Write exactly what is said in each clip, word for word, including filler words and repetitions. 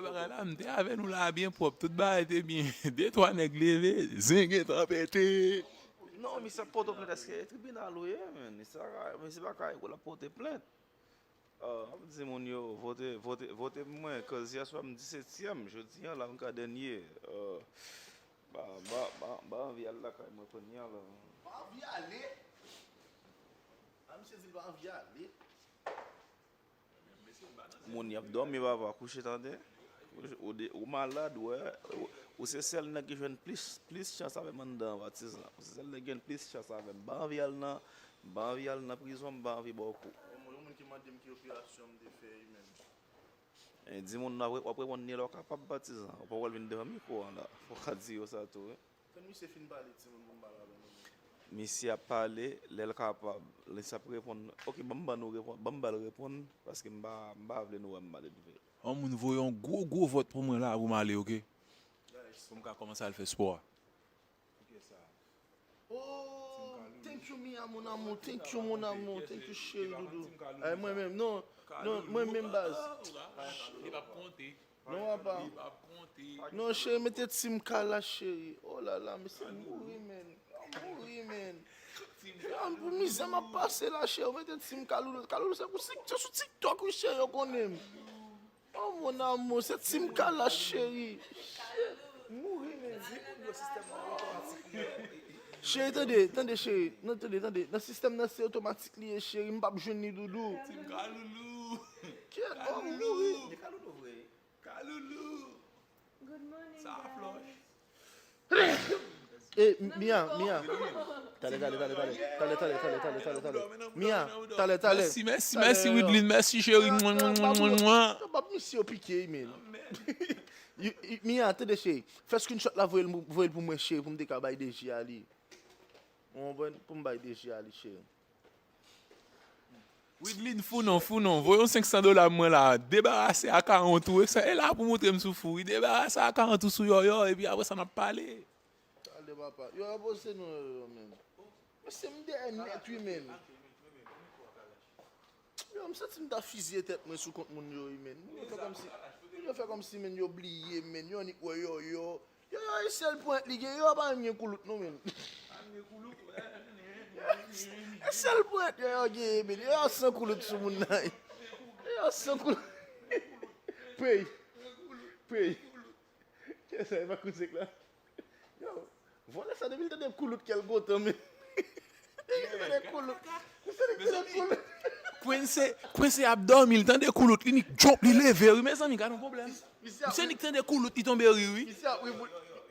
Bagay la, m te avè nou la byen pwòp. Tout bagay te byen. De twa nèg leve, zen gentan pete. Non, misye ap pote plent èske tribinal ou ye, men. Misye pa ka, misye pa ka, w ap pote plent. Ah, m ap di moun yo, vote, vote, vote pou mwen, cause yè swa m disetyèm, jodi a la m ka dènye. Ah, ba, ba, ba, ba anvi al lakay mwen kounye a la. Pa anvi ale? A misye di l pa anvi ale. Moun y ap dòmi papa, kouche tande. Ou, de, ou malad, wè. Ou, ou se sèl nèg ki jwenn plis, plis chans avè m anndan an patizan. Ou se sèl nèg ki jwenn plis chans avè m. M pa anvi al nan, m pa anvi al nan prizon, m pa anvi ba w kou. Yon moun, yon moun ki mande m ki operasyon m te fè wi menm. E, di moun nan w ap reponn li lè w kapab patizan. Ou poko al vin devan mikwo an la. Fò w ka di yo sa tou wi. Tann misye fin pale timoun pou m pale avè nou menm. Misye ap pale, lè l kapab, misye ap reponn. Ok, ban m ban nou reponn, ban m ba l reponn, paske m pa, m pa vle nou wè m maledve. Yon moun voye yon gwo gwo vòt pou mwen la pou m ale, ok? Pou m ka kòmanse al fè spò a. Pou kiyès sa? Oh, thank you, Mia, mon amour. Thank you, mon amour. Thank you, chéri doudou. Ay, mwen menm, non. Non, mwen menm, baz. Li p ap konte. Non, papa. Non, cheri, mete Team Kalash, cheri. Oh la la, mesye mouri, men. Mouri, men. An pou mizè m ap pase la, cheri. Mete Team Kaloulou. Kaloulou, se pou se sou TikTok, wi, cheri, yo konnen m. Oh, mon amour, se Team Kalash, cheri. Mouri, men. Cheri, tande, tande, cheri. Non, tande, tande. Nan sistèm nan, se otomatik li ye, cheri. M p ap jwenn li, doudou. Team Kaloulou. Kyèt, oh, mouri. Kaloulou. Good morning, guys. Eh, Mia, Mia. Talè, talè, talè, talè. Talè, talè, talè, talè, talè, talè. Mia, talè, talè. Mèsi, mèsi, mèsi, Widlin. Mèsi, cheri. Mwen, mwen, mwen, mwen, mwen. Yo, bab misye yo pike, men. Mia, tande, cheri. Fè screenshot la, voye l, voye l pou mwen, cheri, pou m te ka bay D J a li. Ou konprann? Pou m bay D J a li, cheri. Widlin, fou non, fou non. Voye yon senk san dola mwen la. Debarase akawont ou. E sa, e la pou montre m sou fou, wi. Debarase akawont ou sou Yòyò, epi apre sa, n ap pale. Talè, papa. Yo, yo poste non, yo, yo, men. Mesye, m dèyè nèt, wi, men. Yo, m santi m ta fizye tèt mwen sou kont moun yo, wi, men. Moun yo fè kòmsi, moun yo fè kòmsi, men, yo bliye, men. Yo annik wè Yòyò. Yo, yo, e sèl pwent li gen, yo pa menm gen koulout non, men. E sèl pwent yo, yo gen, men. Yo san koulout sou moun nan. Yo san koulout. Pey. Pey. Kiyès sa, e pa kouzek la? Yo, vòlè sa depi l tande koulout kè l kontan, men. Depi l tande koulout. Misye li tande koulout. Kwense, Kwense ap dòmi, li tande koulout, li nik jump, li leve, wi, mezanmi, gad yon pwoblèm. Misye nik tande koulout, li tonbe ri, wi. Misye ap ri,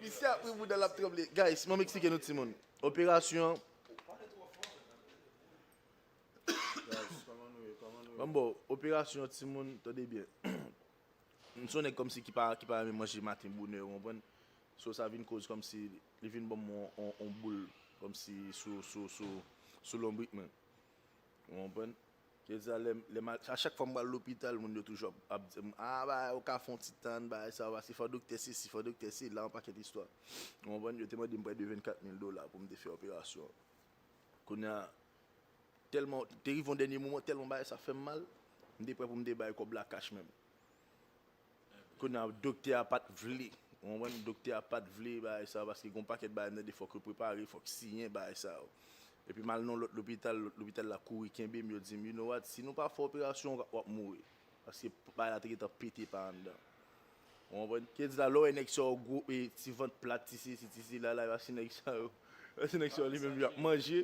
misye ap ri, bouda l ap tranble. Guys, ban m eksplike nou timoun. Operasyon. Bon, bon, operasyon timoun, tande byen. M se yon nèg kòmsi ki pa, ki pa renmen manje maten bonè, ou konprann? So, sa vin koz kòmsi li vin ban m yon, yon, yon boul kòmsi sou, sou, sou, sou lonbrik mwen. Ou konprann? Kèdi a lè, lè m al, a chak fwa m pral lopital, moun yo toujou ap, ap di m, ah, ba, ou ka fè yon ti tann, bagay sa, paske fò doktè sesi, fò doktè sela, yon pakèt istwa. Ou konprann? Yo te mande m prè de vennkat mil dola pou m te fè operasyon an. Kounye a, tèlman, te rive yon dènye moman, tèlman bagay sa fè m mal, m te prè pou m te bay kòb la kach menm. Kounye a, doktè a pa t vle. Ou konprann? Doktè a pa t vle bagay sa, paske gen yon pakèt bagay m tande fòk yo prepare, fòk siyen bagay sa yo. Epi m al nan lòt lopital, lòt lopital la kouri kenbe m, yo di m, you know what, si nou pa fè operasyon, w ap mouri. Paske bagay la te gentan pete pa anndan. Ou konprann? Kèdi la, lè w wè nèg sa yo gwo, e, ti vant plat, ti sesi, ti sela, la, paske nèg sa yo, paske nèg sa yo li menm, y ap manje.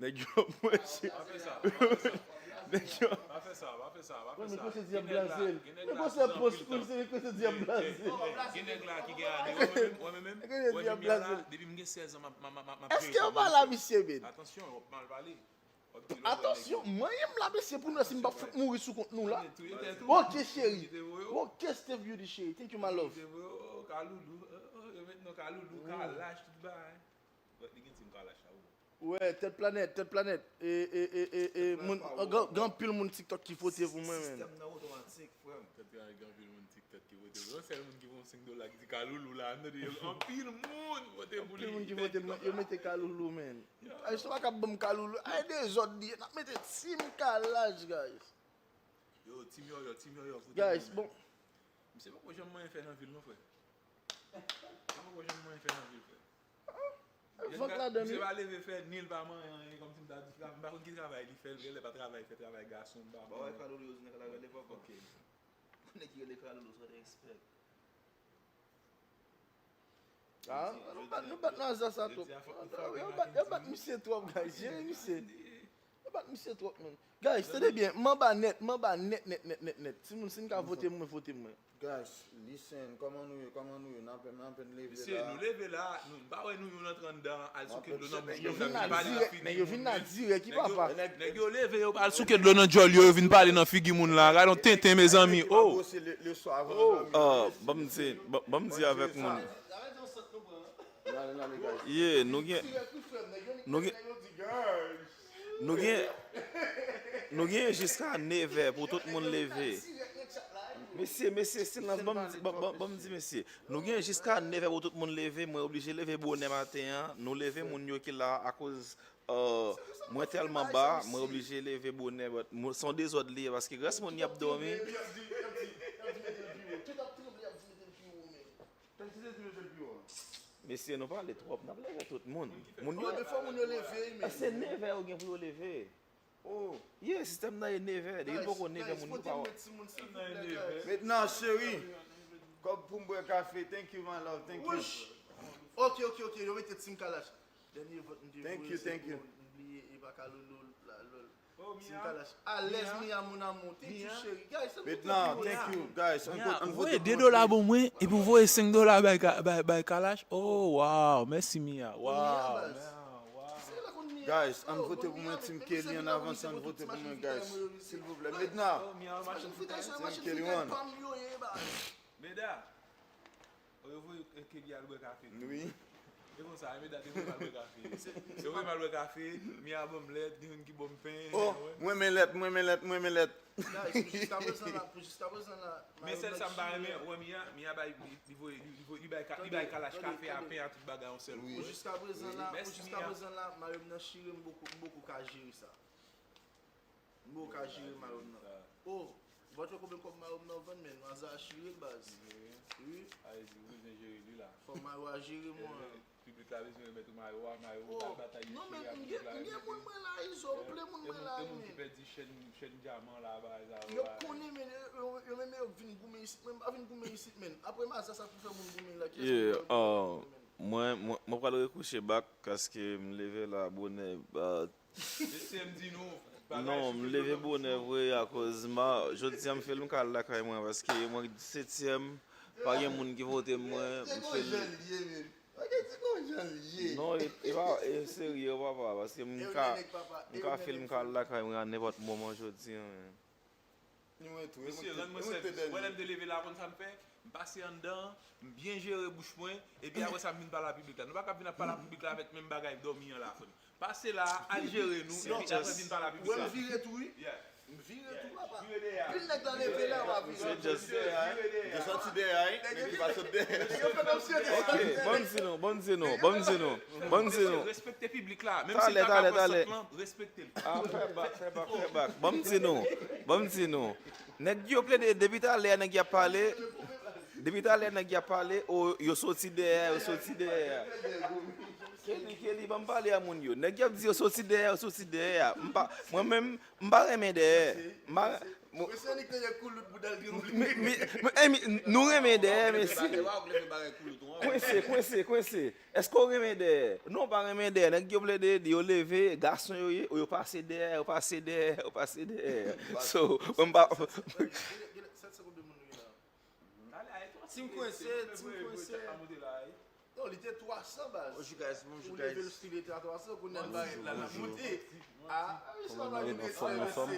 Nèg yo ap manje. Nèg yo. Pa fè sa, pa fè sa, pa fè sa. Men Kwense di ap blaze l. Men Kwense ap pòs Kwense, men Kwense di ap blaze l. Gen nèg la ki gen ane, wè menm, wè menm, wè menm la, depi m gen sèz an, m ap, m ap, m ap, m ap. Èske yo pale a misye, men? Atansyon, w ap mal pale. Atansyon, manyen m la, mesye, pou nou wè si m p ap fout mouri sou kont nou la. Ok, cheri. Ok, Steph Beauty, cheri. Thank you, my love. Kaloulou, yo met non Kaloulou, Kalash, tout bagay. Li gen ti m Kalash la, ou. Wè, tèt planèt, tèt planèt. E, e, e, e, e, moun, gen anpil moun TikTok ki vote pou mwen, men. Sistèm nan otomatik, frè m. Tèt planèt, gen anpil moun TikTok ki vote pou mwen. Yon sèl moun ki vote yon senk dola ki di Kaloulou la, m tande yo, anpil moun vote pou li. Anpil moun ki vote, yo mete Kaloulou, men. Ay, si w pa ka ban m Kaloulou, ay, dezòd li ye, n ap mete Team Kalash, guys. Yo, Team Yòyò, Team Yòyò, vote pou mwen. Guys, bon. Misye poko janm manyen fè nan vil non, frè. Misye poko janm manyen fè nan vil, frè. Vant ladan li. Misye pa leve fè ni l pa manyen anyen, kòmsi m ta di, m pa konn ki travay li fè, l genlè pa travay, fè travay gason, m pa konnen. Ba wè Kalolo yo di nèg la rele papa. Ok. Nèg ki rele Kalolo, so they expect. Ah, nou bat, nou bat Naza sa twòp. Yo bat, yo bat misye twòp, guys. Jere misye. Yo bat misye twòp, man. Guys, tande byen, m anba nèt, m anba nèt, nèt, nèt, nèt, nèt. Timoun, si n ka vote mwen, vote mwen. Guys, listen, kòman nou ye, kòman nou ye? N apenn, n apenn leve la. Mesye, nou leve la, nou, m pa wè nou youn antre anndan, al souke dlo nan bouch moun nan, vin pale nan figi moun. Nèg yo vin la dirèk, wi papa. Nèg yo leve, yo al souke dlo nan djòl yo, yo vin pale nan figi moun la. Gade yon tenten, mezanmi. Oh! Oh, ban m di, ban m di avèk moun. Yeah, nou gen, nou gen, nou gen, nou gen jiska nevè pou tout moun leve. Mesye, mesye, silans, ban m di, ban, ban, ban m di mesye. Nou gen jiska nevè pou tout moun leve. Mwen oblije leve bonè maten an. Nou leve moun yo ki la akoz, euh, mwen tèlman ba, mwen oblije leve bonè. But, se yon dezòd li ye, paske rès moun y ap dòmi. Mesye, nou pale twòp, n ap leve tout moun. Moun yo, men fò moun yo leve, men. Èske se nevè yo gen pou yo leve? Oh. Yeah, sistèm nan e nevè, depi l poko nevè, moun yo pa wè. Mentnan, cheri, kòb pou m bwè kafe. Thank you, my love, thank you. Ok, ok, ok, yo mete Team Kalash. Dènye vòt m te voye, se pou m bliye, e pa Kalolo, la, lòl. Team Kalash. Alèz, Mia, mon amour. Thank you, cheri. Guys, se pou Mia. Thank you, guys. Mia, ou voye de dola ban mwen, epi ou voye senk dola bay, bay, bay Kalash. Oh, wow. Mèsi, Mia. Wow. Guys, ann vote pou mwen, Team Kelly, ann avanse, ann vote pou mwen, guys. Silvouplè. Mentnan. Team Kelly one. Meda, oh, yo voye Kelly al bwè kafe tou. Wi. E konsa, Meda te voye m al bwè kafe. Yo voye m al bwè kafe, Mia ban m lèt, gen youn ki ban m pen. Oh, mwen renmen lèt, mwen renmen lèt, mwen renmen lèt. Guys, pou jiskaprezan la, pou jiskaprezan la, men sèl sa m pa renmen, wè Mia, Mia bay, li, li voye, li, li voye, li bay, li bay Kalash kafe a, pen a, tout bagay yon sèl kou. Pou jiskaprezan la, pou jiskaprezan la, mayo m nan chire, m poko, m poko ka jere sa. M poko ka jere mayo m nan. Oh, vòt wè konbyen kòb mayo m nan vann, men Naza chire l, baz. Wi. Fò mayo a jere mwen. Piblik la bezwen remèt ou mayo a, mayo ou t al batay li chire a, piblik la remèt li. Non, men m gen, m gen moun mwen la, Izo, m ple moun mwen la, men. E moun ki pèdi chèn, chèn dyaman la, bagay sa yo. Yo konnen, men yo, yo, yo menm yo vin goumen isit, mwen m pa vin goumen isit, men. Apre Naza sa pou fè moun goumen la, kiyès ki pral goumen? Mwen, mwen, mwen pral rekouche back, paske m leve la bonè, ah, Mesye, m di nou, bagay. Non, m leve bonè vre, akoz ma, jodi a m fè l m ka al lakay mwen, paske mwen setyèm, pa gen moun ki vote mwen, m fè l. Non, e, e pa, e serye, papa, paske m ka, m ka fè l m ka al lakay mwen a nenpòt moman jodi a, men. Mesye, rann mwen sèvis. Ou wè lè m te leve la, konn sa m fè? M pase anndan, m byen jere bouch mwen, epi apre sa m vin pale a piblik la. Nou pa ka vin ap pale a piblik la avèk menm bagay dòmi an la, frè m. Pase la, al jere nou, epi apre vin pale a piblik la. Wè m vire tou, wi. M vire tou, papa. Vire dèyè a. Pil nèg la leve la, w a vire. Se just, yo soti dèyè a, wi. Nèg yo pa sot dèyè. Nèg yo fè kòmsi yo te soti. Ok, ban m di nou, ban m di nou, ban m di nou, ban m di nou. Respekte piblik la, menm si l pa ka pran sant lan, respekte l. Ah, fè bak, fè bak, fè bak. Ban m di nou, ban m di nou. Nèg yo plede, depi talè a nèg y ap pale, depi talè a nèg y ap pale, o, yo soti dèyè, yo soti dèyè. Kelly, Kelly, ban m pale a moun yo. Nèg y ap di yo soti dèyè, yo soti dèyè. M pa, mwen menm, m pa renmen dèyè. M pa, mwen, nou renmen dèyè, mesye. Kwense, kwense, kwense. Èske w renmen dèyè? Non, w pa renmen dèyè. Nèg yo plede, yo leve, gason yo ye, yo pase dèyè, yo pase dèyè, yo pase dèyè. So, mwen m pa. Team Kwense, Team Kwense. Non, li te twa san baz. Bonjou, guys. Bonjou, guys. Ou leve l still te a twa san, kounye a l barèt la, l ap monte. Ah, mesye, w ap rakonte sa, mesye.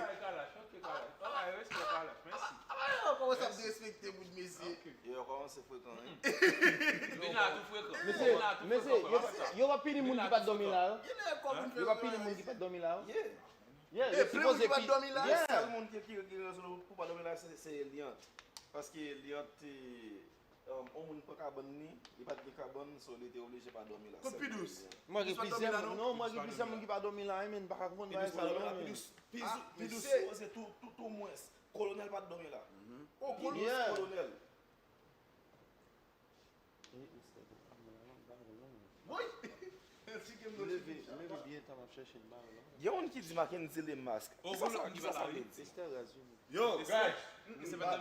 Kòmanse ap derespekte moun, mesye. Yo kòmanse frekan, wi. Mesye, mesye, yo, yo pa pini moun ki pa t dòmi la, yo. Yo pa pini moun ki pa t dòmi la, yo. Yeah, yo sipoze pi-, yeah. Sèl moun ki, ki, ki gen rezon pou pa dòmi la, se, se Eliant. Paske Eliant te, um, yon moun pran kabann li, li pa t gen kabann, so li te oblije pa dòmi la. Kot Pidous? Mwen gen plizyè moun, non, mwen gen plizyè moun ki pa dòmi la, wi, men m pa ka konprann bagay sa yo, non, men. Pidous, Pidous sipoze tou, tou, tou mwens. Kolonèl pa t dòmi la. Oh, Kolonèl. Yeah. Kolonèl. Woy! Leve, leve byen tan m ap chèche l ba w la. Gen moun ki di Mackendy le mask. Kisa sa, kisa sa vle di? Yo, guys,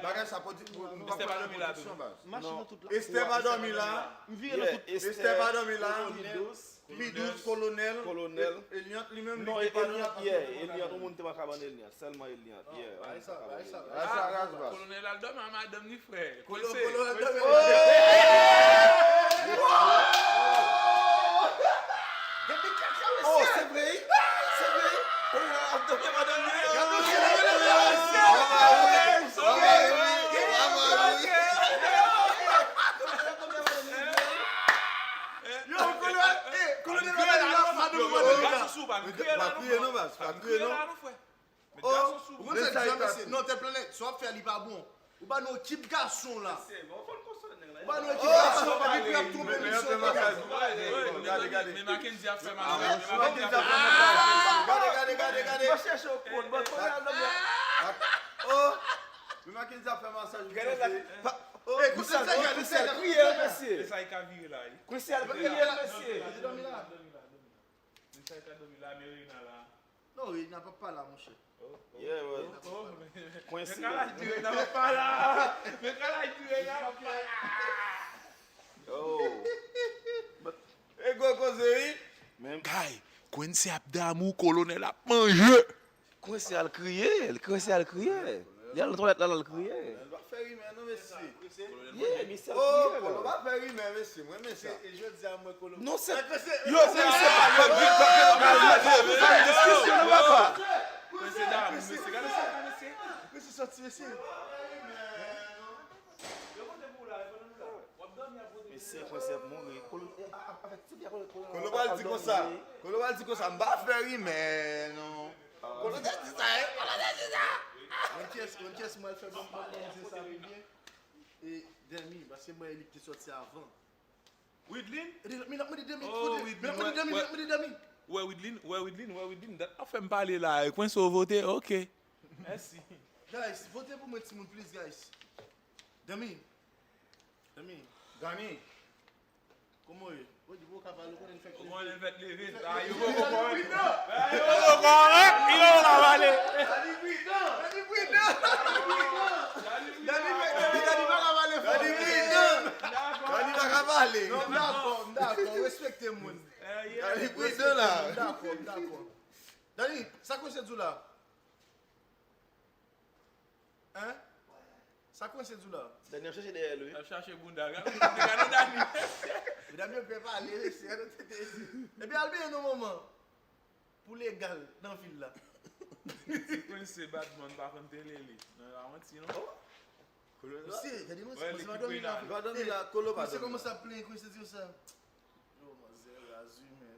bagay sa pwodui, nou pa pran repwodiksyon, baz. Esther pa dòmi la. M vire nan tout. Esther pa dòmi la. Pi dous, Kolonèl. Kolonèl. Eliant li menm, li ki pa nan Eliant, yeah, Eliant, yon moun te pa ka ban Eliant. Sèlman Eliant, yeah. Bay sa, bay sa, bay sa. Kolonèl al dòmi a madanm ni frè. Kolo, Kolo al dòmi. Depi kaka mesye. Oh, se vre, se vre. Kolonèl al dòmi a madanm ni. Yo, Kolonèl, eh, Kolonèl, madanm, madanm, madanm. Pa kriye non, baz, pa kriye non. Oh, ou konn sa k di a mesye? Non, Tèt Planèt, sa w ap fè a li pa bon. Ou ba nou ekip gason la. Ou ba nou ekip gason, epi ap twonpe misyon. Gade, gade. Men Mackendy ap fè masaj. Gade, gade, gade, gade. Mwen chèche w konn, mwen konnen al nan mwen. Oh, men Mackendy ap fè masaj. Gade la. Oh, Christian, Christian kriye, mesye. E sa e ka vire la, wi. Christian kriye, mesye. Li sa e ka dòmi la, men Reyna la. Non, Reyna p ap pa la, monchè. Yeah, well. Kwensi. Men kalaj di Reyna p ap pa la. Men kalaj di Reyna p ap pa la. Oh. E gwo koze, wi. Men Guy, Quincy ap damou, Kolonèl ap manje. Kwensi al kriye, Kwensi al kriye. Li al nan twalèt la, l al kriye. L pa fè rimè non, mesye. Yeah, misye al kriye la. Oh, Kolo pa fè rimè, mesye. Mwen renmen sa. E jodi a mwen Kolo. Non, se yo, men se pa yo. Diskisyon nan papa. Mesye dam, mesye, gade sa, mesye. Mesye soti, mesye. Mesye, Kwensi ap mouri. Kolo, eh, a, a, avèk ti pye Kolo, Kolo. Kolo pral di konsa. Kolo pral di konsa, m pa fè rimè non. Kolo te di sa, eh, Kolo te di sa. Mwen kyès, mwen kyès mwen fè bon, bon, bon, di sa pi byen. E Demi, paske mwen e li ki te sòti avan. Widlin? E li, mi nan mande Demi, oh, kote? Mi nan mande Demi, mi nan mande Demi. Wè Widlin, wè Widlin, wè Widlin. Dat ap fè m pale la, eh, Kwensi w vote, ok. Mèsi. Guys, vote pou mwen timoun, please, guys. Demi. Demi. Dani. Kòman w ye? Ou di pou w ka pale, ou konnen n fèk leve. Ou konnen n fèk leve. Sa yo poko kòrèk. Sa yo poko kòrèk. Yo poko ka pale. Dani pridan. Dani pridan. Dani fèk leve, Dani pa ka pale fò. Dani pridan. Dani pa ka pale. Non, m dakò, m dakò. Respekte moun. Dani pridan la. M dakò, m dakò. Dani, sa Kwensi di w la? Hein? Sa Kwensi di w la? Dani ap chache dèyè l, wi. Ap chache bounda. Gade, gade Dani. Medam yo pè pale, mesye, gade tete isi. Epi al benyen non manman. Pou legal nan vil la. Ti Kwensi se badman, pa konn tele li. Non, pa manti non. Mesye, gade manti, manti pa dòmi la. Pa dòmi la, Kolo pa dòmi la. Kwensi kòmanse ap plenyen, Kwensi di konsa. Yo, manzè raz wi, man.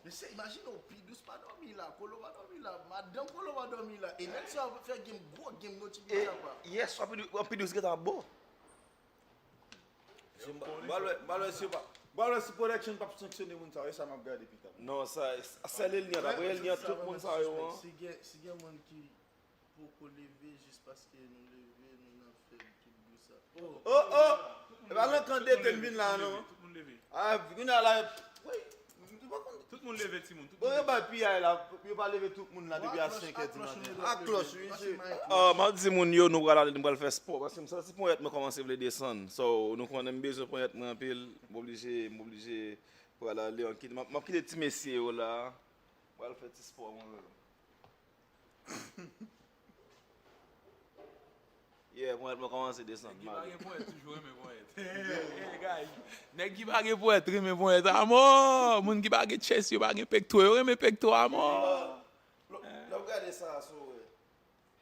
Mesye, imajine w, Pi Dous pa dòmi la, Kolo pa dòmi la, madanm Kolo pa dòmi la, e nèg sa yo fè game, gwo game, non, ti Pi Dous apa. Yè swa Pi Dous, Pi Dous gentan ap bo. M pral wè, m pral wè si yo pa, m pral wè si production p ap sanksyone moun sa yo, e sa m ap gade pita. Non, sa, sèl Eliant, apre Eliant, tout moun sa yo an. Si gen, si gen moun ki poko leve jis paske nou leve, nou nan fèb tout bri sa. Oh, oh! E pa nan kan dete m vin la, non. Tout moun leve. Ah, vin la, la, wi. Tout moun leve, timoun. Tout moun leve. Bon, yo bay piyay la, yo pa leve tout moun la depi a senk è di maten. A klòch, wi, mesye. Ah, m ap di moun yo, nou pral ale, nou pral fè spò. Paske m santi ponyèt mwen kòmanse vle desann. So, nou konnen m bezwen ponyèt mwen anpil. M oblije, m oblije pral ale. M ap kite, m ap kite ti mesye yo la. M pral fè ti spò mwen menm. Yeah, ponyèt mwen kòmanse desann. Nèg ki pa gen ponyèt toujou renmen ponyèt. Hey, guys. Nèg ki pa gen ponyèt renmen ponyèt amò. Moun ki pa gen chest, yo pa gen pekto, yo renmen pekto amò. Lè w gade sa, so, wè.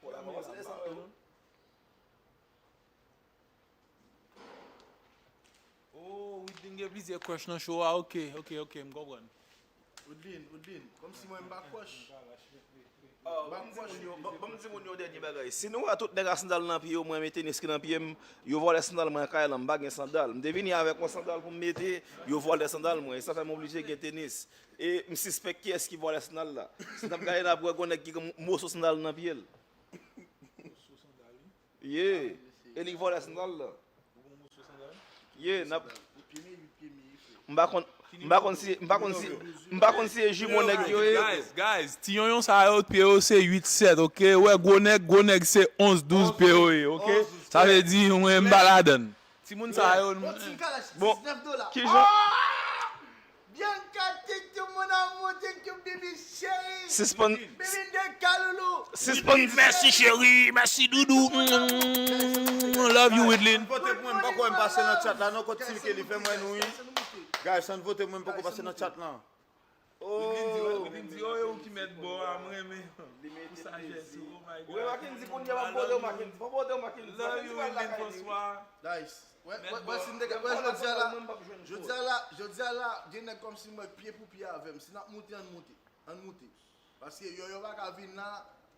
Ponyèt la kòmanse desann tou. Oh, Widlin gen plizyè crush nan show a. Ok, ok, ok, m konprann. Widlin, Widlin, kòmsi mwen m pa crush. Ah, ban m di moun yo, ban, ban m di moun yo yon dènye bagay. Si nou wè tout nèg a sandal nan pye yo, mwen menm tenis ki nan pye m, yo vòlè sandal mwen nan kay lan, m pa gen sandal. M te vini avèk yon sandal pou m mete, yo vòlè sandal mwen. E sa fè m oblije gen tenis. E m sispèk kiyès ki vòlè sandal la. Si n ap gade n ap wè gon nèg ki gen moso sandal nan pye l. Yeah. E li vòlè sandal la. Ye, n ap. M pa konn, m pa konn si, m pa konn si, m pa konn si e jimo nèg yo ye. Guys, guys, ti yonyon sa yo, pye yo se uit sèt, ok? Ou wè, gwo nèg, gwo nèg se onz douz pye yo ye, ok? Sa vle di, mwen, m pa ladann. Timoun sa yo, bon, kijan? Bianca, thank you, mon amour, thank you, baby chéri. Sispann. Baby de Kalulu. Sispann. Mèsi, cheri, mèsi, doudou. Mm, love you, Widlin. Vote pou mwen, m poko wè m pase nan chat la, non, kot Tim Kelly, fè mwen nou, wi. Guys, san vote pou mwen, m poko pase nan chat la. Widlin di, Widlin di, oh, e ou ki mèt bò a, m renmen. Pou sajès ou, oh my God. Wi, Mackendy, kounye a m ap vote w, Mackendy. M ap vote w, Mackendy. Love you, Widlin François. Guys, wè, wè, wè, si m te ka, wè, jodi a la, jodi a la, jodi a la, gen nèg kòmsi mwen pye pou pye avè m. Si n ap moute, ann moute. Ann moute. Paske Yòyò pa ka vin la,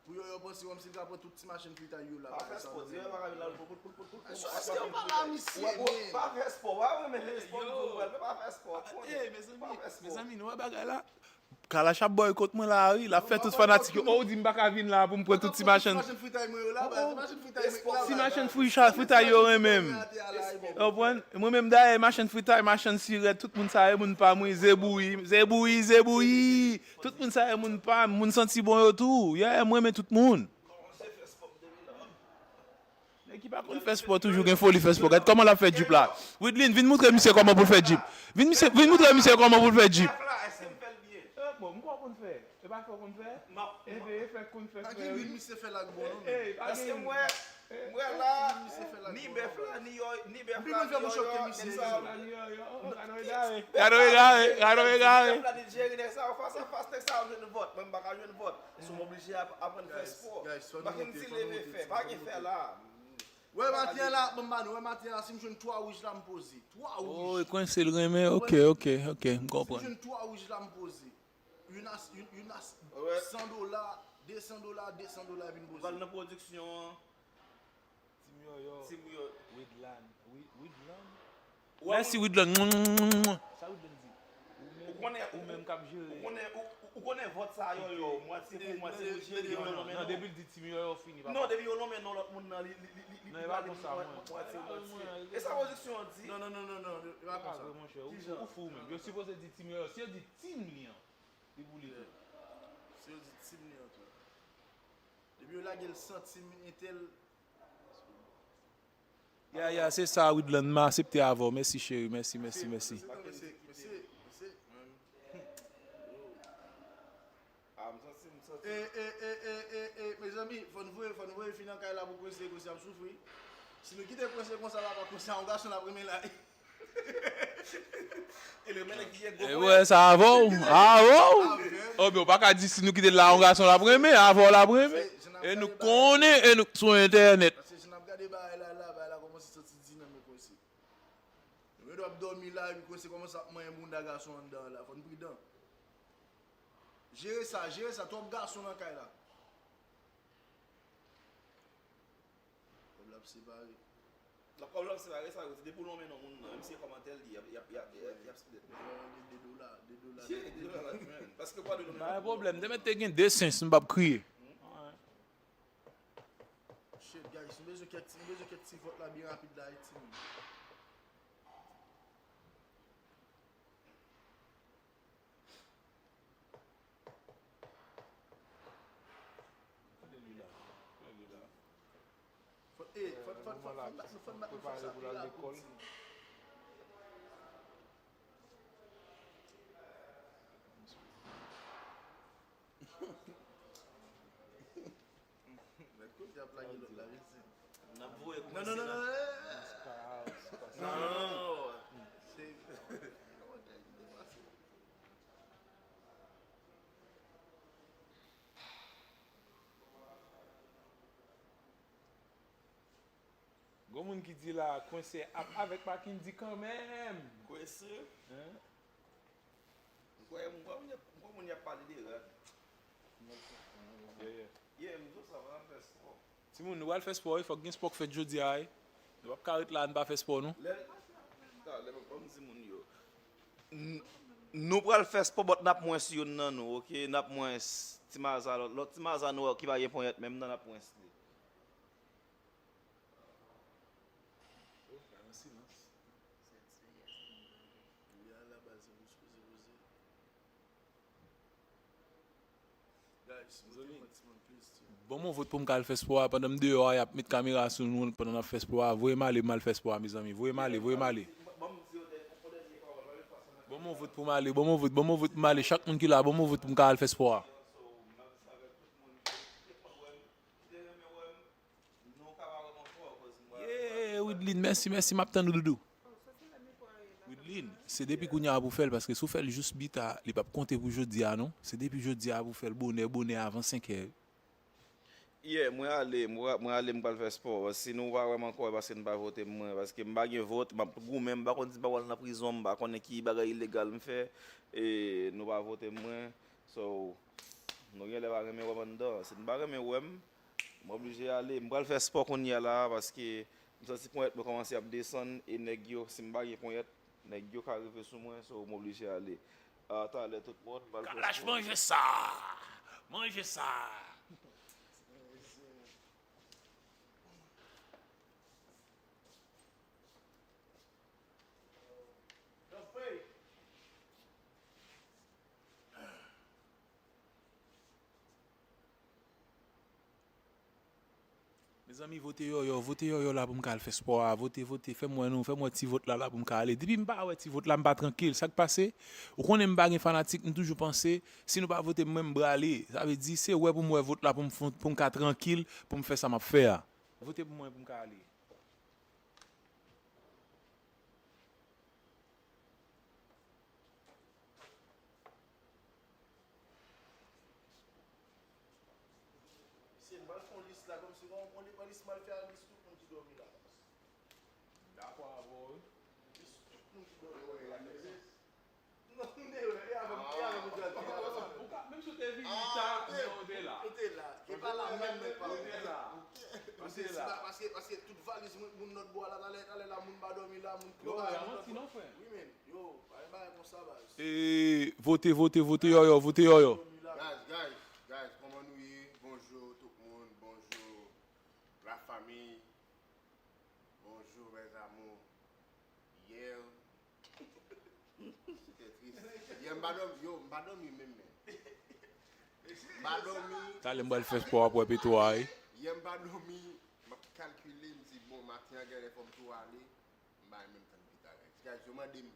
pou Yòyò panse kòmsi l ka pran tout ti machin fritay yo la. Pa fè spò, di Yòyò pa ka vin la pou, pou, pou, pou, pou, pou, pa fè spò, pa renmen fè spò, pou pral, men pa fè spò, konnen. Pa fè spò. Mezanmi, nou wè bagay la? Kalash ap bòykot mwen la, wi. L ap fè tout fanatik yo. Oh, ou di m pa ka vin la pou m pran tout ti machann. Ti machann fritay mwen yo la, baz. Ti machann fritay yo renmen m. Ou konprann? Mwen menm dayè, machann fritay, machann sirèt, tout moun sa yo moun pa m, wi. Zebouyi, zebouyi, zebouyi. Tout moun sa yo moun pa m, moun santi bon yo tou. Yeah, mwen renmen tout moun. Nèg ki pa konn fè spò toujou gen foli fè spò. Gad kòman l ap fè djip la. Widlin, vin moutre misye kòman pou l fè djip. Vin misye, vin moutre misye kòman pou l fè djip. Eh, bon, m kwè w konn fè. E pa fè w konn fè? Enben, e fè k konn fè frè wi. Paske m wè, m wè la, ni bèf la, ni yò, ni bèf la, ni yòyò, ni sa. Gade w egare, gade w egare. Ni bèf la, ni jere nèg sa yo fas a fas, nèg sa yo jwenn vòt. Mwen, m pa ka jwenn vòt. So, m oblije ap-, aprann fè spò. M pa konn si leve fè, pa gen fè la. Wè maten an la, ban m ba nou, wè maten an la, si m jwenn twa wouj la, m poze. Twa wouj. Oh, e kwense l renmen, ok, ok, ok, m konprann. Si m jwenn twa wouj la, m poze. Youn a, youn, youn a san dola, de san dola, de san dola, epi m poze. Pral nan pwodiksyon an. Tim Yòyò. Tim Yòyò. Widlan. Wi-, Widlan. Mèsi, Widlan. Sa Widlan di? Ou menm, ou menm k ap jere. Ou konnen, ou, ou, ou konnen vòt sa yo, yo, mwatye pou mwatye pou jere. Non, non, non, depi l di Tim Yòyò fini, papa. Non, depi yo nonmen non lòt moun nan, li, li, li, li, li pale mwatye, mwatye. E sa pwodiksyon an di? Non, non, non, non, non, e pa konsa. Ou fou menm. Yo sipoze di Tim Yòyò. Si yo di Tim li an, li pou li tou. Si yo di Tim li an tou. Depi yo lage l san Tim entèl, Ya, ya, se sa, Widlan, m aksepte avè w. Mèsi, cheri, mèsi, mèsi, mèsi. Mezanmi, fò n voye, fò n voye fi nan kay la pou kwense, kwense ap soufri. Si nou kite kwense konsa la, pa kwense a yon gason l ap renmen la. E wè sa avè w, avè w. Oubyen w pa ka di si nou kite l la yon gason l ap renmen, avè w l ap renmen. E nou konnen, e nou sou entènèt. Paske si n ap gade bagay la, la, bagay la kòmanse santi di nan men kwense. Nou gen dwa ap dòmi la, epi kwense kòmanse ap manyen bounda gason anndan an la. Fò n pridan. Jere sa, jere sa, twòp gason nan kay la. Kòb la ap separe. Kòb la ap separe, sa yo di depi w lonmen non moun nan, menm si e kòmantè l di, y ap, y ap, y ap, y ap, y ap split. Yo, de, de dola, de dola. De dola la jwenn. Paske pa de dola. Pa gen pwoblèm, demen te gen de sens, m p ap kriye. Shit, guys, m bezwen kèk ti, m bezwen kèk ti vòt la byen rapid la, wi, timoun. Fò, eh, fò, fò, fò, fò n bat nou, fò n bat nou fè sa pi rapid, timoun. Mèt kote ap lage lòt la, vin si. N ap voye kwense la. Non, non, non, non, non, non. Non, non, non, non. Se, kòmantè ki te pase. Gon moun ki di la, kwense ap avèk Mackendy kanmenm. Kwense? Hein? M kwè, m kwè moun y ap, m kwè moun y ap pale de rad. Yeah, yeah. Yeah, m di w sa, pa fè spò. Timoun, nou pral fè spò, wi, fòk gen spò k fèt jodi a, wi. Nou p ap ka ret la, n pa fè spò, non. Lè, talè, ban m di moun yo. N-, nou pral fè spò, but n ap mwens youn nan nou, ok? N ap mwens ti maza, lòt, lòt ti maza nou ki pa gen ponyèt menm nan, n ap mwens li. Silans. Li a la baz, se pou sipoze poze. Guys, vote mwen ti moun plis, too. Ban m yon vot pou m ka al fè spò a. Pandan m deyò a, y ap met kamera sou nou pandan n ap fè spò a. Voye m ale, m al fè spò a, mezanmi. Voye m ale, voye m ale. Ban m yon vot pou m ale, ban m yon vot, ban m yon vot pou m ale. Chak moun ki la, ban m yon vot pou m ka al fè spò a. Yeah, Widlin, mèsi, mèsi, m ap tann ou, doudou. Widlin, se depi kounye a pou fè l, paske si w fè l jous bita, li p ap konte pou jodi a, non. Se depi jodi a pou fè l bonè, bonè avan senkè. Yeah, mwen ale, mwen, mwen ale, m pral fè spò. Si nou pa wè m ankò, e paske n pa vote mwen, paske m pa gen vot, m ap goumen, m pa konn si m pa pral nan prizon, m pa konnen ki bagay ilegal m fè, e nou pa vote mwen. So, nou genlè pa renmen wè m anndan. Si n pa renmen wè m, m oblije ale. M pral fè spò kounye a la, paske m santi ponyèt mwen kòmanse ap desann, e nèg yo, si m pa gen ponyèt, nèg yo ka rive sou mwen, so m oblije ale. A talè tout moun, m pral fè spò. Kalash, manje sa! Manje sa! Mezanmi, vote Yòyò, vote Yòyò la pou m ka al fè spò a. Vote, vote, fè m wè non, fè m wè ti vòt la, la pou m ka ale. Depi m pa wè ti vòt la, m pa trankil. Sa k pase? Ou konnen m pa gen fanatik, m toujou panse, si nou pa vote m, mwen m prale. Sa vle di, se wè pou m wè vòt la pou m fon-, pou m ka trankil, pou m fè sa m ap fè a. Vote pou mwen pou m ka ale. Mesye, m pral fè yon lis la kòmsi yon, yon lis, m pral fè yon lis tout moun ki dòmi la. Dakò avè w, wi. Lis tout moun ki dòmi la. Non, m te wè, e avè m, e avè m ou te la. Ou ka, menm si w te vini ta, men ou te la. Ou te la. E pa la menm, men pa. Ou te la. Ou te la. Paske, paske tout valiz moun, moun lòt bò a la, talè, talè la, moun pa dòmi la, moun. Yo, pa manti non, frè. Wi, men. Yo, pa gen bagay konsa, baz. E, vote, vote, vote Yòyò, vote Yòyò. Guys, guys, guys, kòman nou ye? Bonjou tout moun, bonjou la famille, bonjou mes amours. Yè, se te tris. Yè, m pa dòmi, yo, m pa dòmi menm, men. M pa dòmi. Talè m pral fè spò ap wè petwa, wi. Yè, m pa dòmi, m ap kalkile, m di, bon, maten an, genlè fò m tou ale. M pa menm tann pita, guys. Guys, yo mande m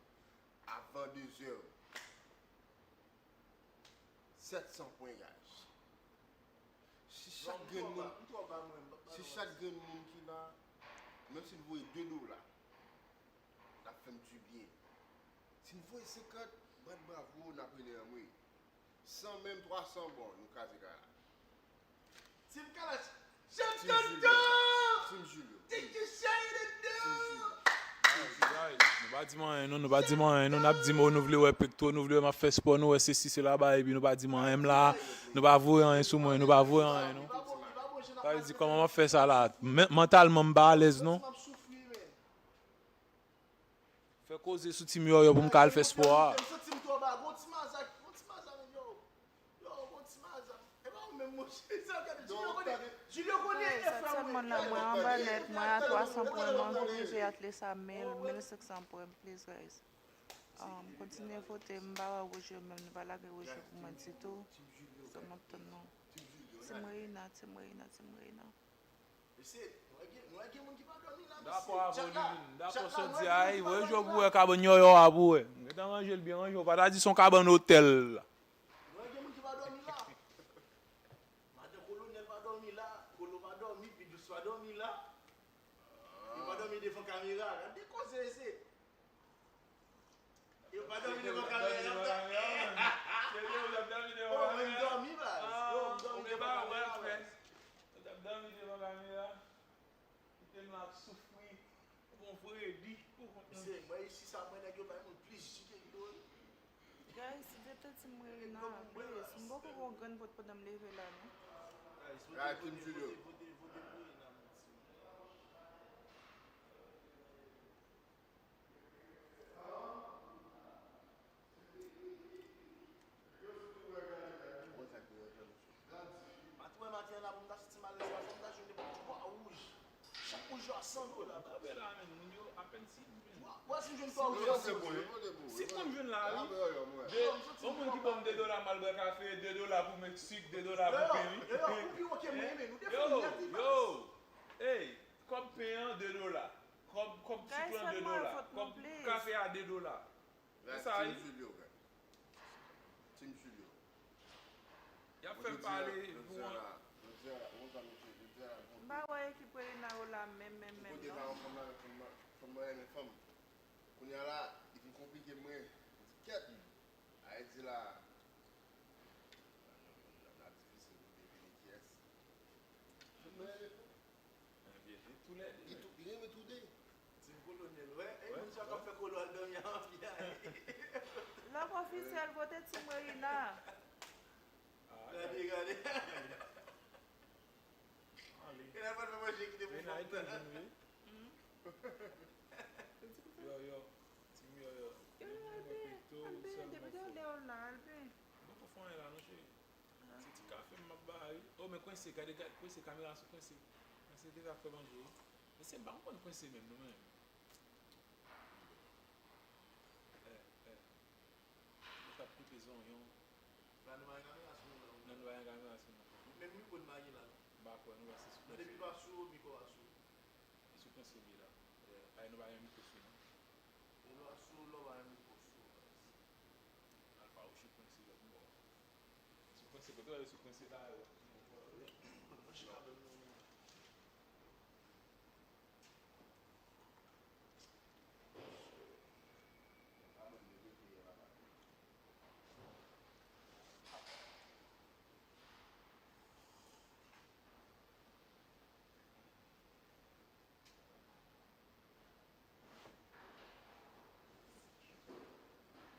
avan de zè. Sèt san pwen, guys. Si chak grenn moun, si chak grenn moun ki la, menm si l voye de dola, l ap fè m dibyen. Si n voye senkant, bat bravo, n ap rele anmwe. San menm, twa san, bon, nou kraze kay la. Team Kalash, Team Julio. Team Julio. Team Julio. Guys, nou pa di m anyen, non, nou pa di m anyen, non, n ap di m, o, nou vle wè pekto, nou vle wè m ap fè spò, nou wè sesi, sela, bay, epi nou pa di m anyen, m la, nou pa voye anyen sou mwen, nou pa voye anyen, non. Sa vle di, kòman m ap fè sa la? Men-, mantalman, m pa alèz, non. Fè koze sou Team Yòyò pou m ka al fè spò a. Frè, sèt sèmòn la, mwen anba nèt, mwen a twa san pwen, mwen oblije atle sa mil, mil senk san pwen, please, guys. Um, kontinye vote, m pa wè wouj yo menm, nou pa lage wouj yo pou mwen ditou. So, m ap tann nou. Team Reina, Team Reina, Team Reina. Mesye, nou wè gen, nou wè gen moun ki pa dòmi la, mesye. Dakò avè w, Lilin. Dakò sa w di a, ey, voye jwe pou wè kabann Yòyò a pou wè. M gentan ranje l byen ranje, w pa ta di se yon kabann otèl. Nou wè gen moun ki pa dòmi la. Madan Kolonèl pa dòmi la, Kolo pa dòmi, Pi Dous pa dòmi la. Yo pa dòmi devan kamera. Gade koze, mesye. Yo pa dòmi devan kamera, y ap dòmi. Serye, w t ap dòmi devan kamera? Oh, mwen, m dòmi, baz. Yo, m dòmi devan kamera, baz. Ou t ap dòmi devan kamera? Kite m la ap soufri. Bon, fredi. Mesye, mwen isi sa, mwen nèg yo bay moun plis ji ke yo. Guys, se te Team Reina, please. M poko gon grenn vòt pandan m leve la, non. Guys, Team Julio. Maten, maten an la, pou m ta soti m al espas, pou m ta jwenn nenpòt twa wouj. Chak wouj yo a San dola. Kanpe la, menn, moun yo, apèn si m jwenn. Wè, si m jwenn pa ou, yo se bon, yo vote pou ou. Si m jwenn la, wi. De, yon moun ki ban m de dola m al bwè kafe, de dola pou m met sik, de dola pou pen, wi. Yo, yo, yo, ou pi wo ke mwen, men nou te fè yon ti yo, ey, kòb pen an, de dola. Kòb, kòb sik lan, de dola. Kòb kafe a, de dola. Sa, Team Julio, guys. Team Julio. Y ap fè m pale pou mwen. Jodi a, jodi a, jodi a, jodi a, m pa wè ekip Reina yo la menm, menm, menm, non. Kote la, fanm la, fanm la, fanm la renmen fanm. Kounye a la, li vin konplike mwen. M di, kèt. Ayiti la, n ap difisil pou devine kiyès. Fanm la renmen fanm. Ebyen, li toulède. Li tou, li renmen toude. Team Kolonèl, wè. E moun sa k ap fè Kolo al dòmi a anpil. Lòk ofisyèl vote Team Reina. Gade, gade. Ale. Reina pa t fè manje kite pou fanm nan. Yo, yo. Team yo, yo. Yo, Albin, Albin, depi talè w la, Albin. Mwen pa fè anyen la, non, cheri. Se ti kafe m ap ba wi. Oh, men Kwense, gade, gade, Kwense, kamera sou Kwense. Kwense deja fè manje wi. Mesye, m pa konprann Kwense menm, non, men. Eh, eh. Yo t ap koupe zonyon. La, nou pa gen kamera sou nou, non. Non, nou pa gen kamera sou nou. Menm mikwo n pa gen la, non. M pa kwè, nou wè se sou Kwense. Depi pa sou, mikwo pa sou. E sou Kwense li ye la. Eh, ay, nou pa gen mikwo sou nou. Lè w sou, lè w pa gen mikwo sou. Al pa ou sou Kwense lòt bò. Sou Kwense, kote w ale sou Kwense la yo? Mwen chita menm non.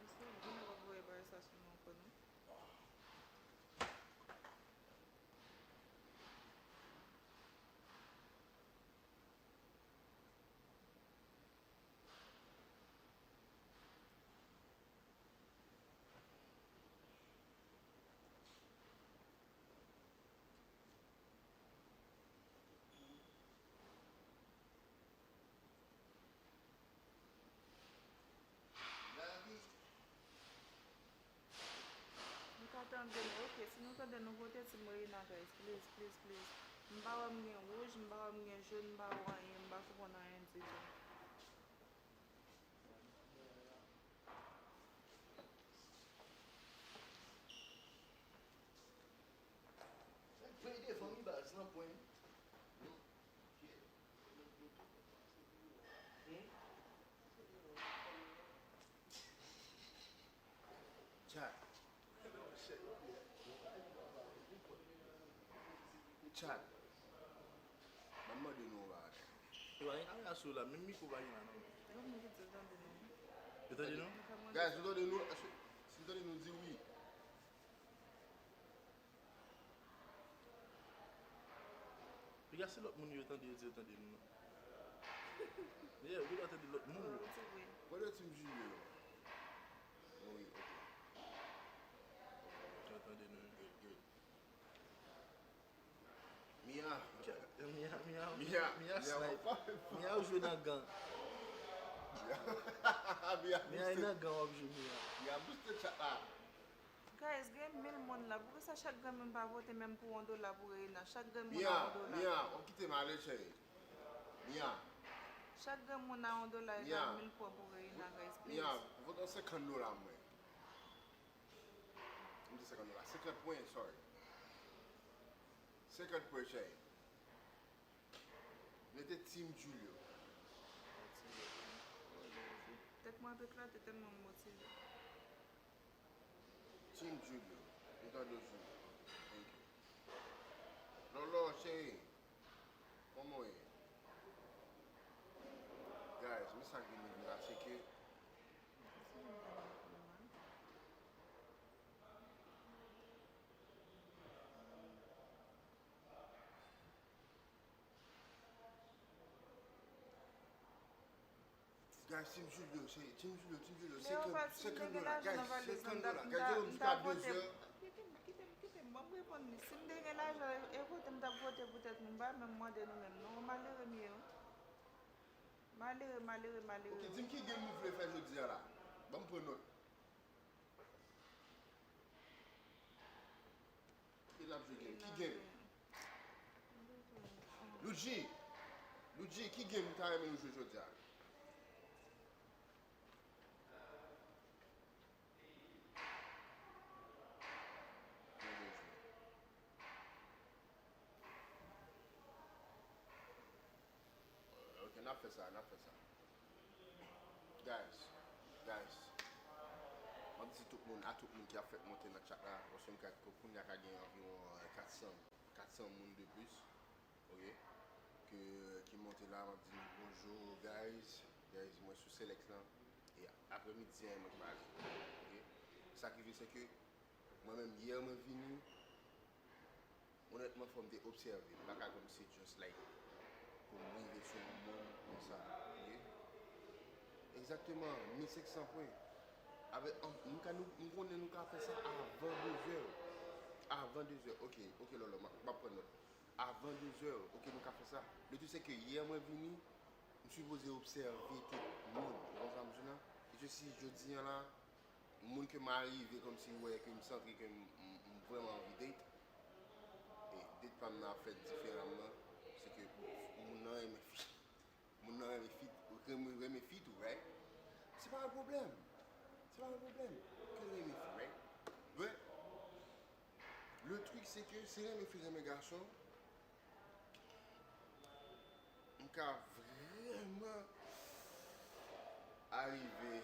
Èske w gen dwa voye bagay sa sou mwen ankò, non? Nou ka tande nou, ok. Si nou tande nou, vote Team Reina, guys. Please, please, please. M pa wè m gen wouj, m pa wè m gen jòn, m pa wè anyen, m pa konprann anyen ditou. Plen devan mi baz nan pwen. Tchak. Tchak. Ban m mande nou yon bagay. Yo pa gen kamera sou la, menm mikwo pa gen la non. Yo tande nou? Guys, nou tande nou? Si nou tande nou, di wi. Piga se lòt moun yo tande, yo di yo tande nou non. Yeah, ou gen dwa tande lòt moun yo. Kote Team Julio yo? Wi, ok. Yo tande nou. Good, good. Mia. Mia, Mia, Mia, Mia snipe. Mia ou jwe nan gan. Mia, Mia nan gan w ap jwe Mia. Mia booste chat la. Guys, gen mil moun la. Poukisa chak granmoun pa vote menm pou yon dola pou Reina? Chak granmoun a yon dola. Mia, Mia, w ap kite m ale, cheri. Mia. Chak granmoun a yon dola egal mil pwen pou Reina, guys, please. Mia, vote yon senkant dola mwen. M di senkant dola. Senkant pwen, sorry. Senkant pwen, cheri. Mete Team Julio. Tèt mwen ap eklate tèlman m motive. Team Julio. Nou tande w Julio. Thank you. Lolo, cheri. Kòman w ye? Guys, men sa k vin rive la, se ke Guys, Team Julio, se Team Julio, Team Julio, senkant, senkant dola, guys, senkant dola, guys, yo jiska de zè. Kite m, kite m, kite m, ban m reponn li. Si m te gen lajan e vote, m t ap vote pou tèt mwen, m pa menm mande nou menm non, malere m ye wi. Malere, malere, malere. Ok, di m ki game nou vle fè jodi a la. Ban m pran nòt. Ki n ap jwe game? Ki game? Loudji, Loudji, ki game ou ta renmen nou jwe jodi a? Ok, n ap fè sa, n ap fè sa. Guys, guys, m ap di tout moun, a tout moun ki ap fèk monte nan chat la, paske m ka, pou kounye a ka gen anviwon, euh, kat san, kat san moun de plis, ok, ke, ki monte la, m ap di nou bonjou, guys, guys, mwen sou Selex lan, e aprèmidi a, mwen k pale, ok, sa ki vle se ke, mwen menm, yè mwen vini, onètman, fò m te obsève. M pa ka kòmsi just like pou m rive sou yon moun konsa, ok? Egzakteman, mil senk san pwen. Avèk, an, m ka, nou, m konnen nou ka fè sa avan de zè. Avan de zè. Ok, ok, Lòlò, m ap, m ap pran nòt. Avan de zè, ok, nou ka fè sa. Le tout se ke yè mwen vini, m sipoze obsève tout moun. Ou konprann sa m di w la? E se si jodi a la, moun ke m arive kòmsi wè ke m santi ke m, m, m vrèman anvi date, e date pa m nan ap fèt diferaman, se ke moun nan renmen fi, moun nan renmen fi, renmen, renmen fi tou, right? Se pa yon pwoblèm. Se pa yon pwoblèm ke l renmen fi, right? But, le truc, se ke si renmen fi, renmen gason, m ka vrèman arive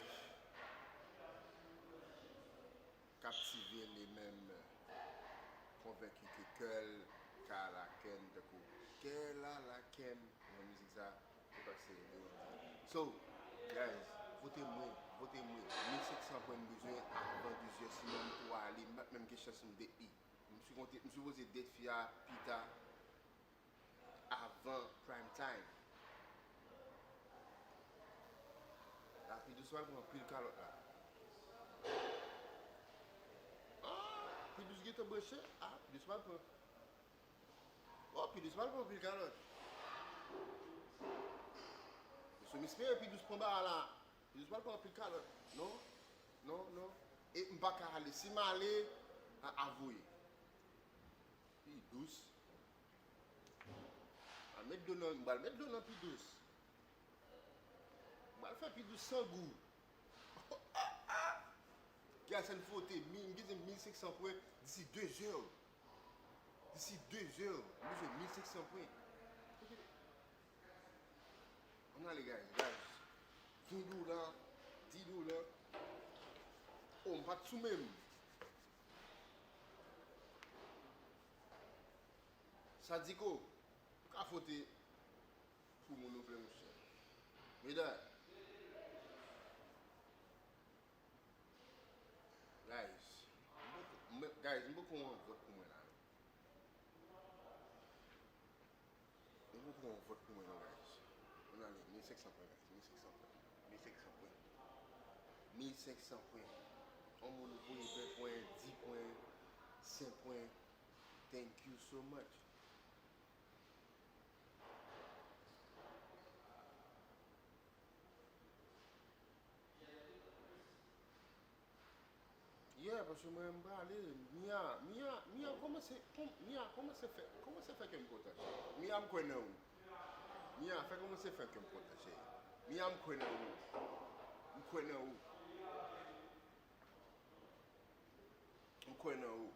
kaptive l e menm konvenki ke kè l ka lakè m tankou kè l a lakè m. Nan mizik sa, se pa se yo di. So, guys, vote mwen, vote mwen. Mil senk san pwen m bezwen avan de zè, sinon m tou ale, m pa t menm gen chans m date li. M sikonte, m sipoze date fi a pita. Avan prime time. La, P Douce pral pran anpil kalòt la. Ah, P Douce gentan branche. Ah, P Douce pral pran. Oh, P Douce pral pran anpil kalòt. Mesye, m espere P Douce pran bagay la. P Douce pral pran anpil kalòt. Non, non, non. E m pa ka ale. Si m ale, a, avoye. P Douce. A, met dlo nan, m pral met dlo nan P Douce. M pral fè P Douce san gou. Kè a sèn fwote, mi-, m gen mil senk san pwen disi de zè. Disi de zè, m bezwen mil senk san pwen. Ann ale, guys, guys. Ven dola, di dola. Oh, m pa t sou menm. Sadiko, ou ka vote pou moun ou vle, monchè. Medam, guys, m poko, m, guys, m poko wè yon vòt pou mwen la, non. M poko wè yon vòt pou mwen, non, guys. Ann ale, mil senk san pwen, guys, mil senk san pwen. Mil senk san pwen. Mil senk san pwen. Yon moun voye ven pwen, di pwen, senk pwen. Thank you so much. Yeah, paske mwen m prale. Mia, Mia, Mia, kòmanse, kòm-, Mia, kòmanse fè, kòmanse fè kè m kontan, cheri. Mia, m kwè nan ou. Mia, fè kòmanse fè kè m kontan, cheri. Mia, m kwè nan ou. M kwè nan ou. M kwè nan ou.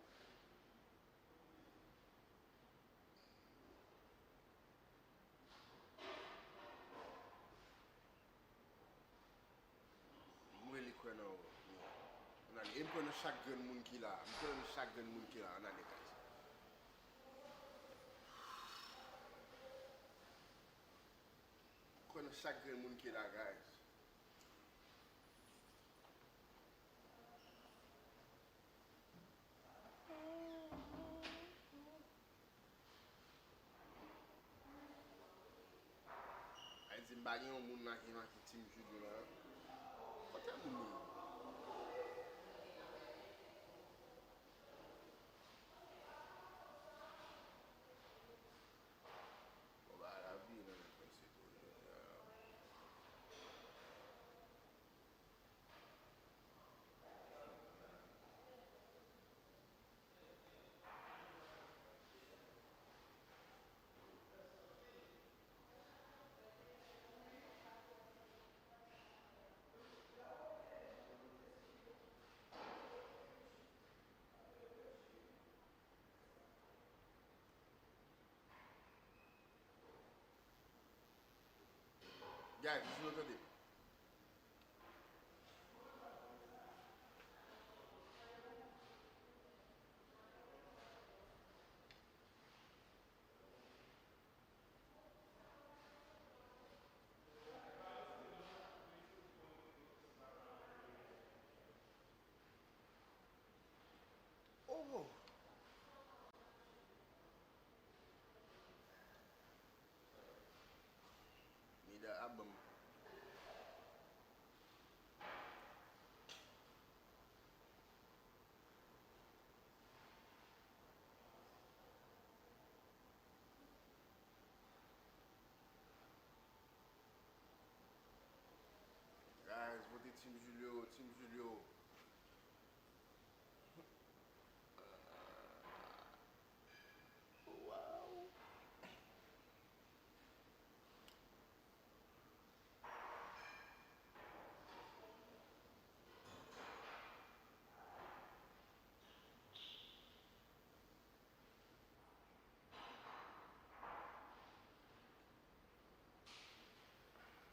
M rele kwè nan ou. Ann ale. E m kwè nan chak grenn moun ki la. M kwè nan chak grenn moun ki la. Ann ale, guys. M kwè nan chak grenn moun ki la, guys. Ay di m pa gen yon moun nan ki nan ki Team Judo la. Kote moun yo? Bon, ba, lavi nan men kòm se tou, jodi a. Guys, listen, nou tande. Oh! Mida ap ban m. Guys, vote Team Julio, Team Julio. Wow.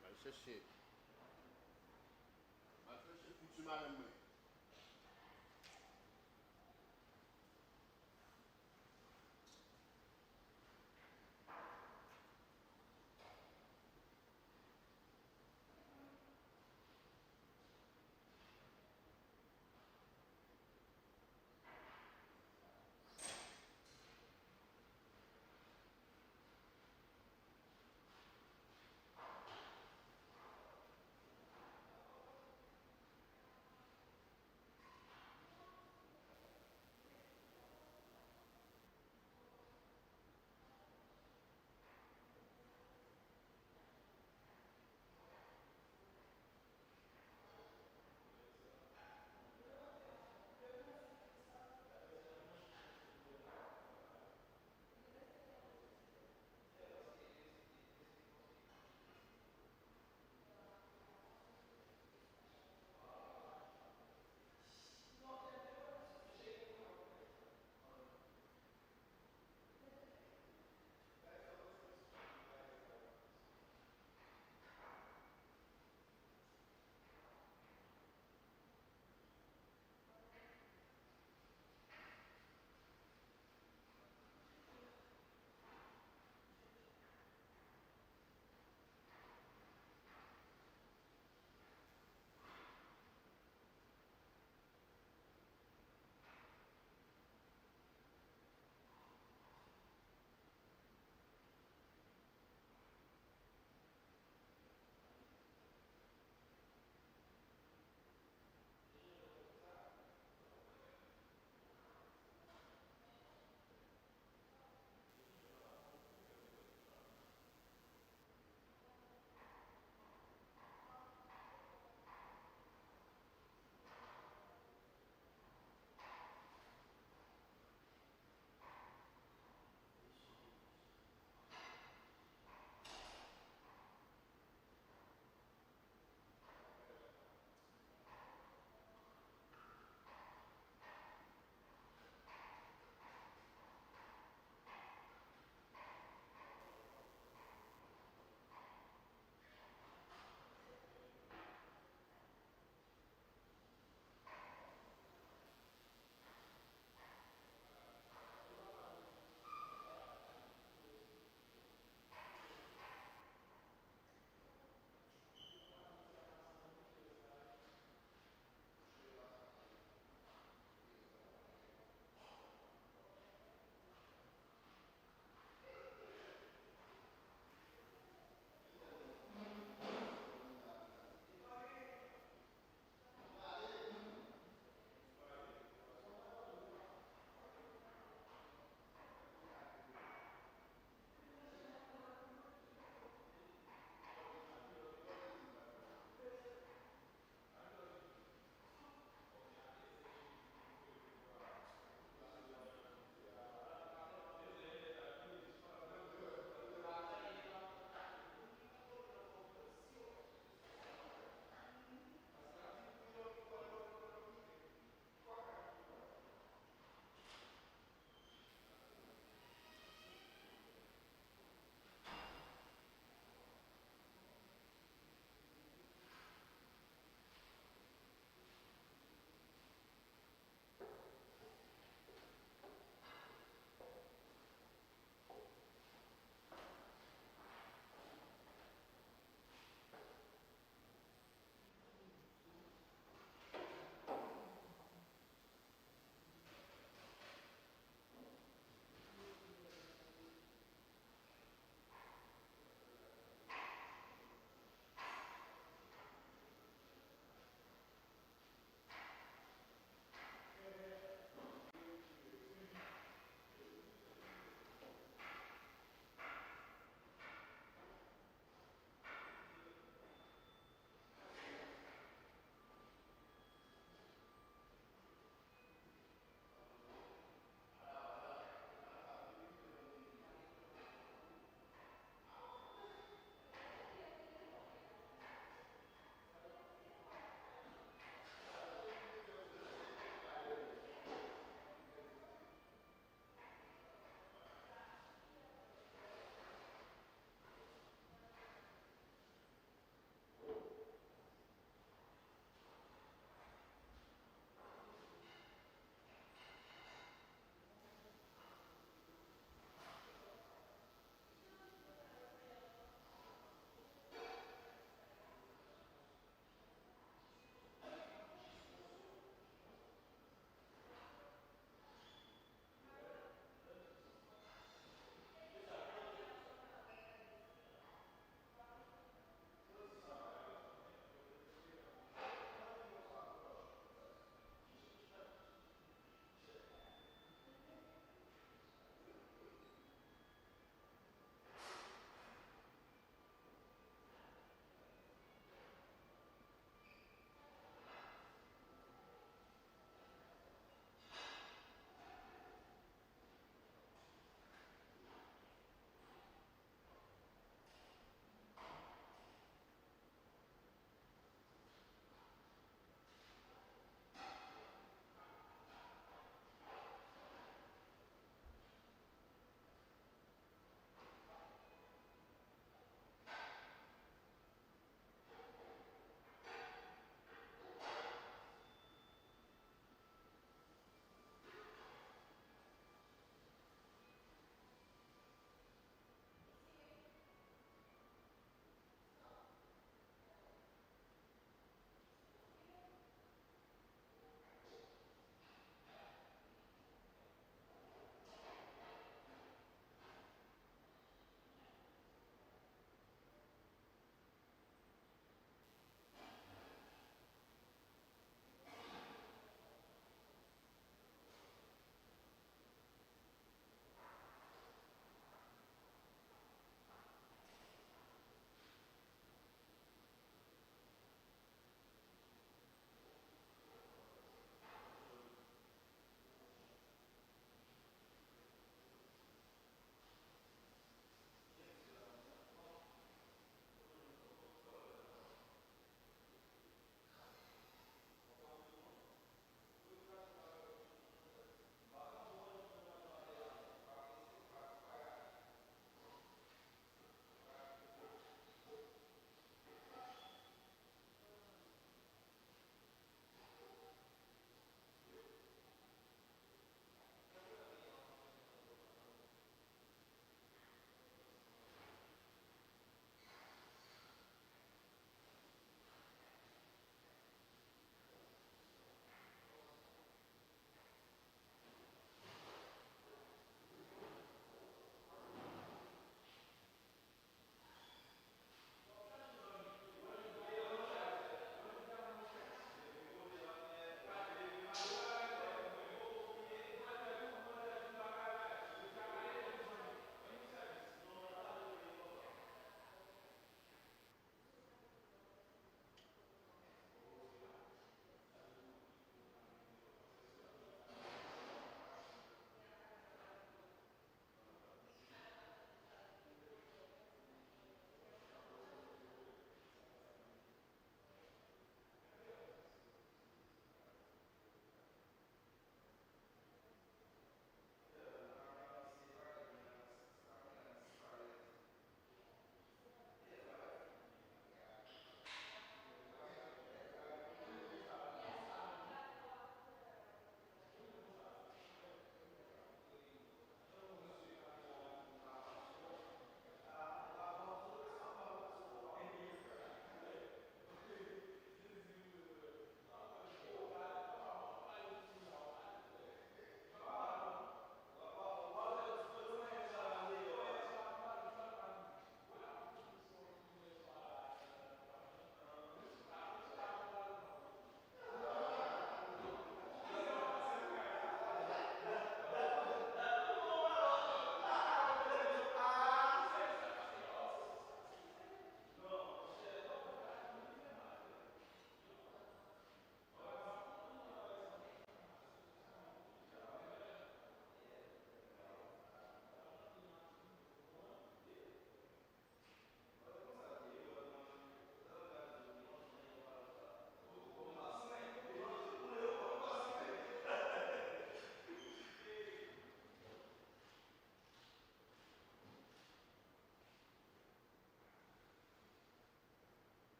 M al chèche. M al chèche fiti madanm mwen.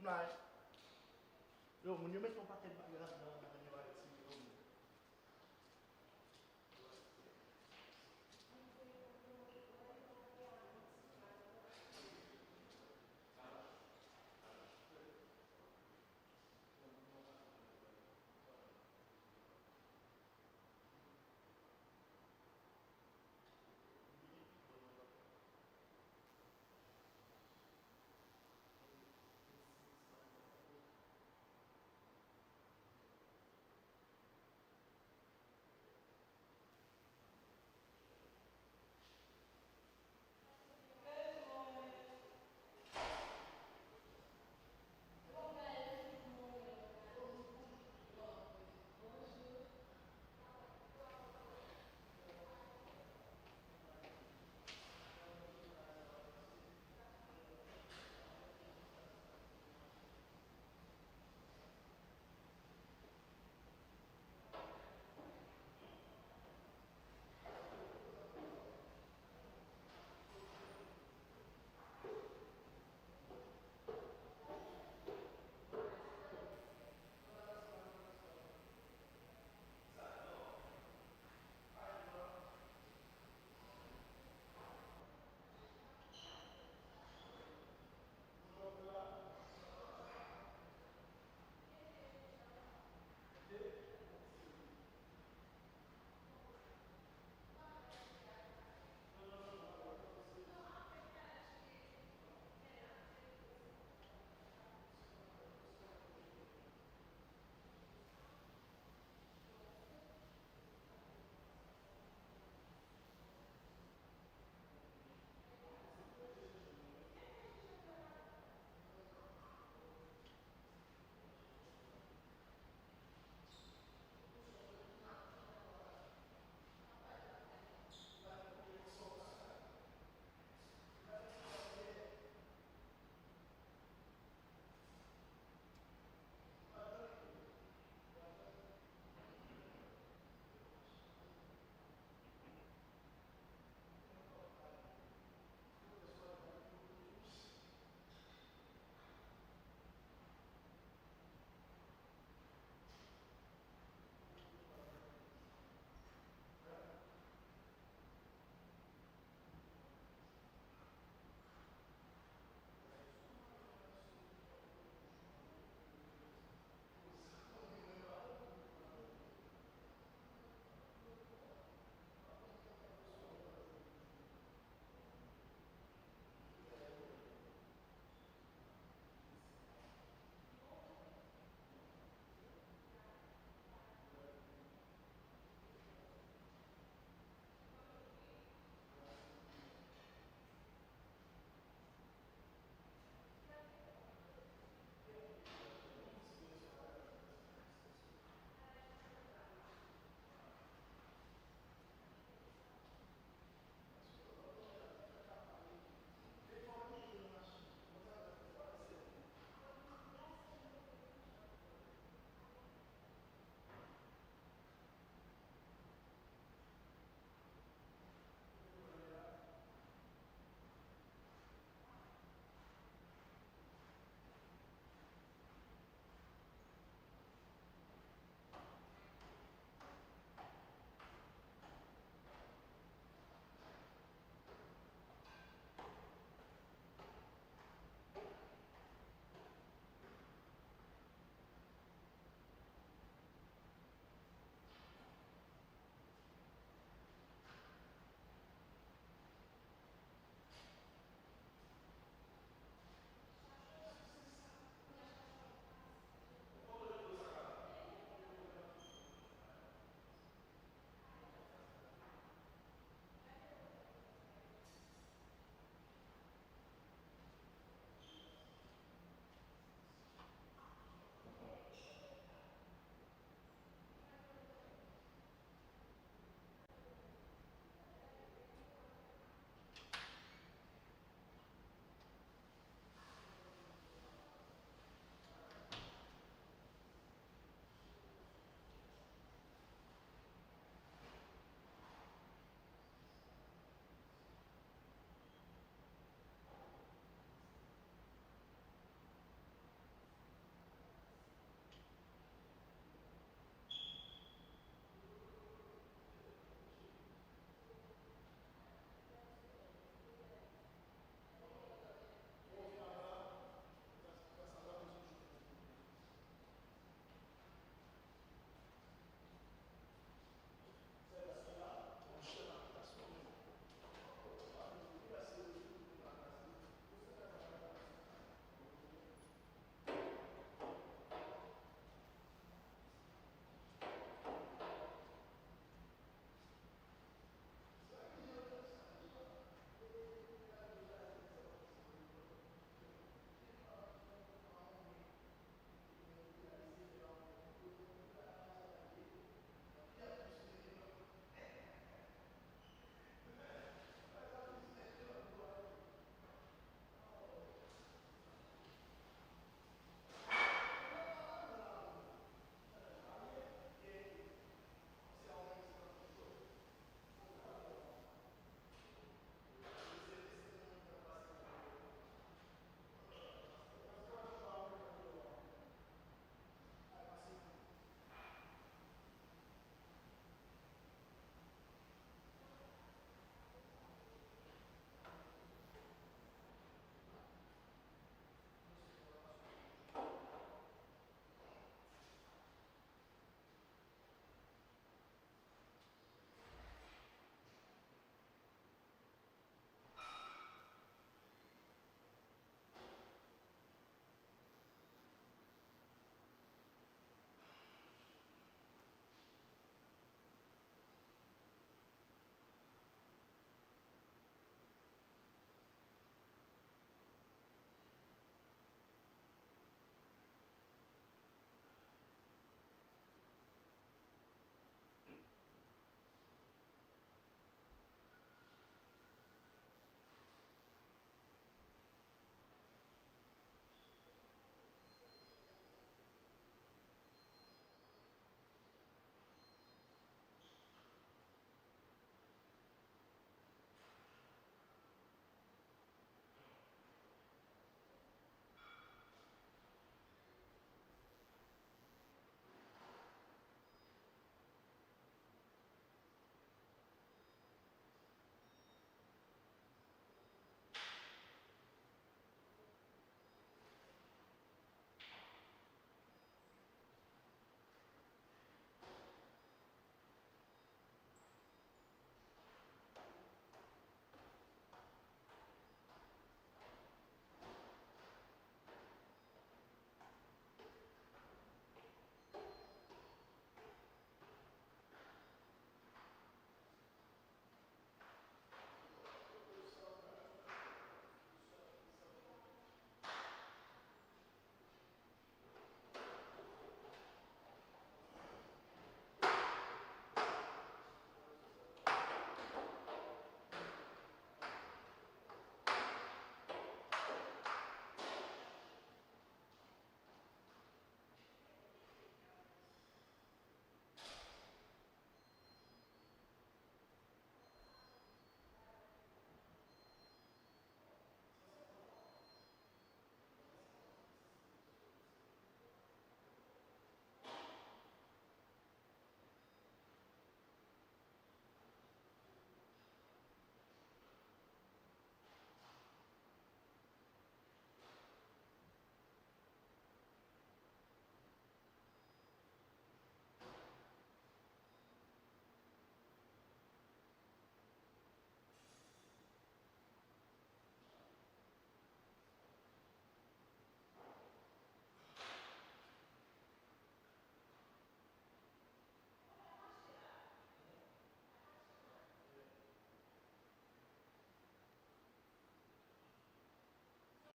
la. Yo, moun yo mete yon pakèt bagay la.